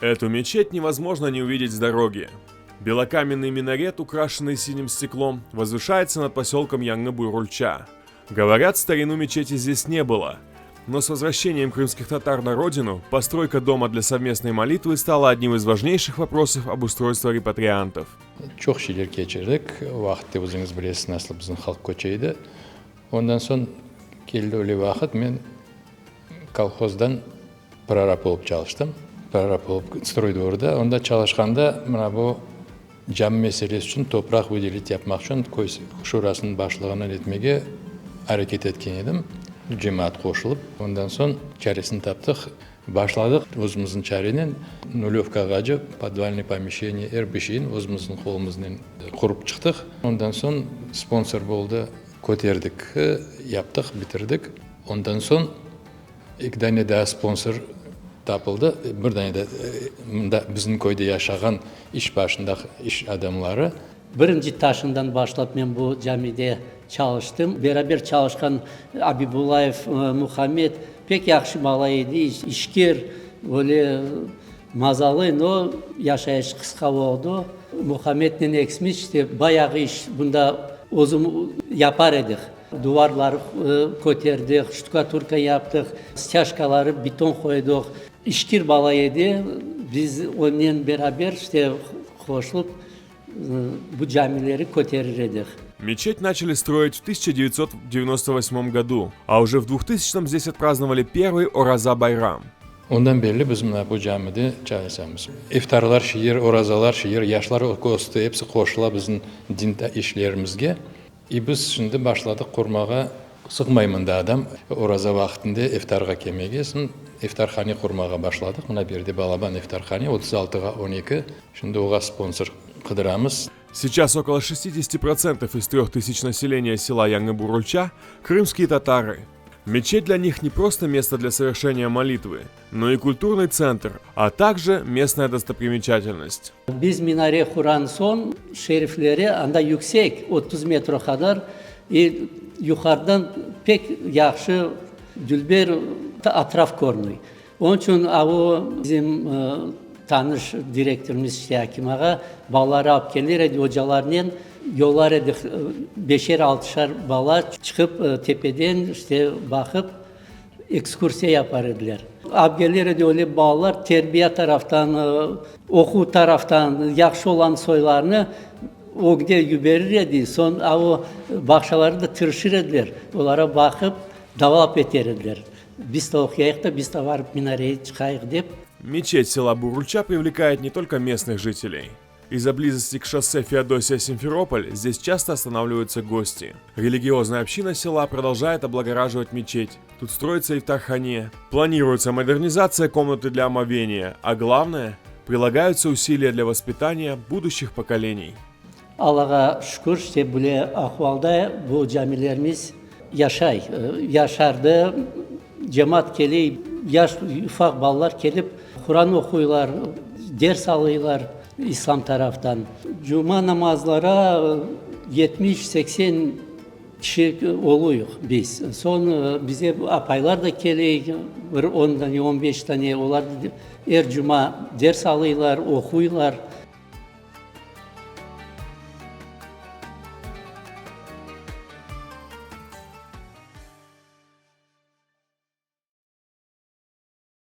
Эту мечеть невозможно не увидеть с дороги. Белокаменный минарет, украшенный синим стеклом, возвышается над поселком Яңы-Бурульча. Говорят, в старину мечети здесь не было. Но с возвращением крымских татар на родину, постройка дома для совместной молитвы стала одним из важнейших вопросов обустройства репатриантов. Çoq şeyler keçirdik. O vaqıtte, özüñiz bilesiz, nasıl bizim halq köçe edi. Ondan soñ keldi öyle vaqıt, men kolhozdan prorab olıp çalıştım. Prorab olıp stroydvorda. Onda çalışqanda mına bu cami meselesi içün topraq vıdelit yapmaq içün köy şurasınıñ başlığına etmege areket etken edim. Cemaat qoşulıp, ondan soñ çaresini taptıq. Başladıq özümizniñ çarenen, nulövkağace, podvalnıy pomeşçeniye, er bir şeyni özümizniñ qolumıznen qurıp çıqtıq. Ondan soñ sponsor boldı, köterdik, yaptıq, bitirdik. Ondan soñ eki dane daa sponsor tapıldı. Bir dane de mında bizim köyde yaşağan iş başında iş adamları. Birinci taşından başlap men bu camide çalıştım. Beraber çalışqan Abibullayev Muhammed pek yahşı bala edi, işkir, öyle mazalı, no, yaşayışı qısqa oldu. Muhammednen ekimiz işte bayağı iş bunda özüm yapar edik. Duvarları köterdik, ştukaturka yaptıq, stâjkaları beton qoydıq. İşkir bala edi, biz onen beraber işte qoşulıp bu camileri köterir edik. Мечеть начали строить в 1998 году, а уже в 2000-м здесь отпраздновали первый Ораза Байрам. Ondan berli biz mına bu camide çalışamız. İftarlar şiir, orazalar şiir, yaşlar östi, episi qoşula bizim din işlerimizge. İ biz şimdi başladıq qurmağa, sığmay mında adam, oraza vaqtında iftarğa kelmege, soñ iftarhane qurmağa başladıq. Mına bu yerde balaban iftarhane, 36-ğa 12, şimdi oğa sponsor qıdıramız. Сейчас около 60% из 3000 населения села Яңы-Бурульча – крымские татары. Мечеть для них не просто место для совершения молитвы, но и культурный центр, а также местная достопримечательность. Biz minare quran soñ şerifleri anda yüksek, 30 metro qadar, i yuqarıdan pek yahşı dülber atraf körünüy. Onıñ içün a o bizim tanış direktorımız işte Akim ağa balaları alıp kelir edi, ocalarnen yollar edik, beşer, altışar bala çıqıp tepeden işte baqıp ekskursiya yapar ediler. Alıp kelir edi öyle balalar terbiye taraftan, oquv taraftan yahşı olan soylarnı ögde yiberir edi, soñ a o bağçalarda da tırışır ediler, olara baqıp davalap eter ediler. Biz de oquyayıq da, biz de barıp minarege çıqayıq dep. Мечеть села Бурульча привлекает не только местных жителей. Из-за близости к шоссе Феодосия-Симферополь здесь часто останавливаются гости. Религиозная община села продолжает облагораживать мечеть. Тут строится ифтархане. Планируется модернизация комнаты для омовения, а главное, прилагаются усилия для воспитания будущих поколений. Allağa şükür, işte böyle ahvalda bu camilerimiz yaşay, yaşardı. Cemaat kele, yaş, ufaq balalar kelip, Quran oquylar, ders alıylar İslam taraftan. Cuma namazlara 70-80 kişi oluyıq biz. Soñ bize apaylar da kele, bir on dane, 15 dane, olar er cuma ders alıylar, oquylar.